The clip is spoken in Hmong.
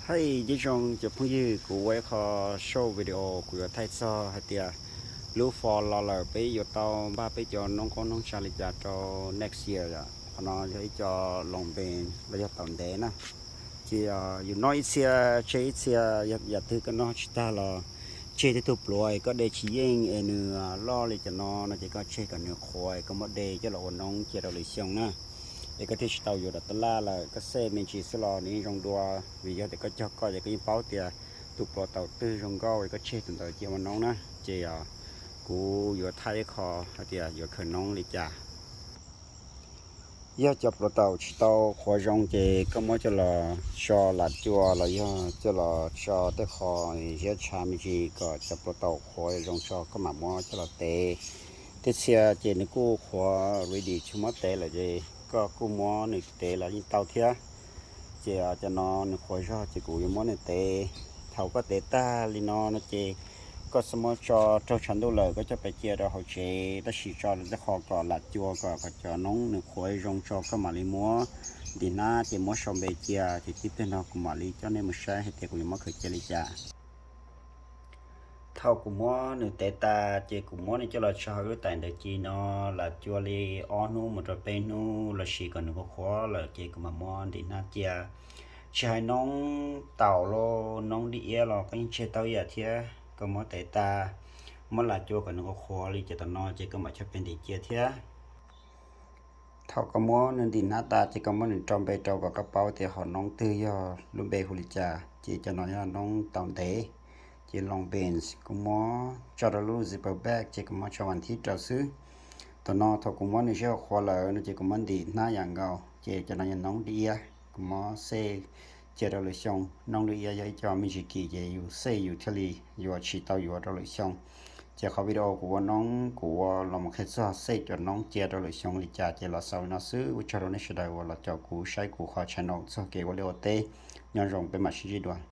Hais tias zoo cov phooj ywg, kuv ua ib qho short video kuv yuav thaij txog hais tias lub fall los lawm peb yuav tau npaj peb cov noob qoob noob tsav li cas rau next year yom. Qhov no yog ib co long bean los yog taum ntev na. Ces yus noj ib txhia tseg ib txhia, yog yam twg koj noj tsis tag los tseg tej tug pluav es koj de tsis yeej es nws loj li cov no no ces koj tseg kom nws qhuav es koj muab de coj los ua noob cia rau lwm xyoo na. Es koj thiaj tsis tau yuav rov tab laj lawm, koj save me ntsis xwb los nws yeej zoo dua. Vim yog tias koj cog koj ces koj yeej paub tias tus pluav taum twg zoo nkauj es koj tseg tus ntawd cia ua noob na. Ces kuv yuav thaij ib qho hais tias yuav khaws noob li cas. Yog cov pluav taum tsis tau qhuav zoo ces koj muab coj los tso lam cua los yog coj los tso tej qho ziab tshav me ntsis kom cov pluav taum qhuav zoo tso koj mam muab coj los tev. Tej txhia ces nws kuj qhuav ready tsis muab tev lawm ces koj kuj muab nws tev los yeej tau thiab. Ces cov no nws qhuav zog ces kuv yuav muab nws tev. Thaum koj tev tag li no no ces koj xub muab tso raug tshav ntuj lawm koj coj pes cia rau hauv tsev, tab sis tso tej qho kom lam cua kom cov noob nws qhuav zoo tso koj mam li muab ntim hnab ces muab sau npe cia. Ces tib teg no kuv mam li coj nej mus saib hais tias kuv yuav muab khaws cia li cas. Thaum kuv muab nws tev tas ces kuv muab nws coj los tso hauv lub tais ntawv ci no lam cua li ob hnub mus rau peb hnub los sis kom nws qhuav qhuav lawm ces kuv mam muab ntim hnab cia. Tsis hais noob taum los noob dib iab los koj yeej tseg tau ib yam thiab. Koj muab tev tas, muab lam cua kom nws qhuav qhuav li ces tam no ces koj mam coj pes ntim cia thiab. Thaum koj muab nws ntim hnab tas ces koj muab nws rau npe rau kom koj paub tias hom noob twg yog lub npe hu li cas. Ces cov no yog noob taum ntev, ces long beans. Kuv muab tso rau lub zipper bag ces kuv muab tso vas thib rau xwb. Tam no thaum kuv muab nws sib qhuav lawm no ces kuv muab ntim hnab yam nkaus ces cov no yog noob dib iab. Kuv muab save cia rau lwm xyoo. Noob dib iab yog ib co me ntsis kim ces yus save yus thiaj li yuav tsis tau yuav rau lwm xyoo. Ces qhov video kuv ua noob kuv ua los mus qhia txog save cov noob cia rau lwm xyoo li cas ces los xaus li no xwb. Ua tsaug rau nej sawv daws uas los caum kuv saib kuv qhov channel txog kev ua liaj ua teb. Nyob zoo, peb mam sib ntsib dua.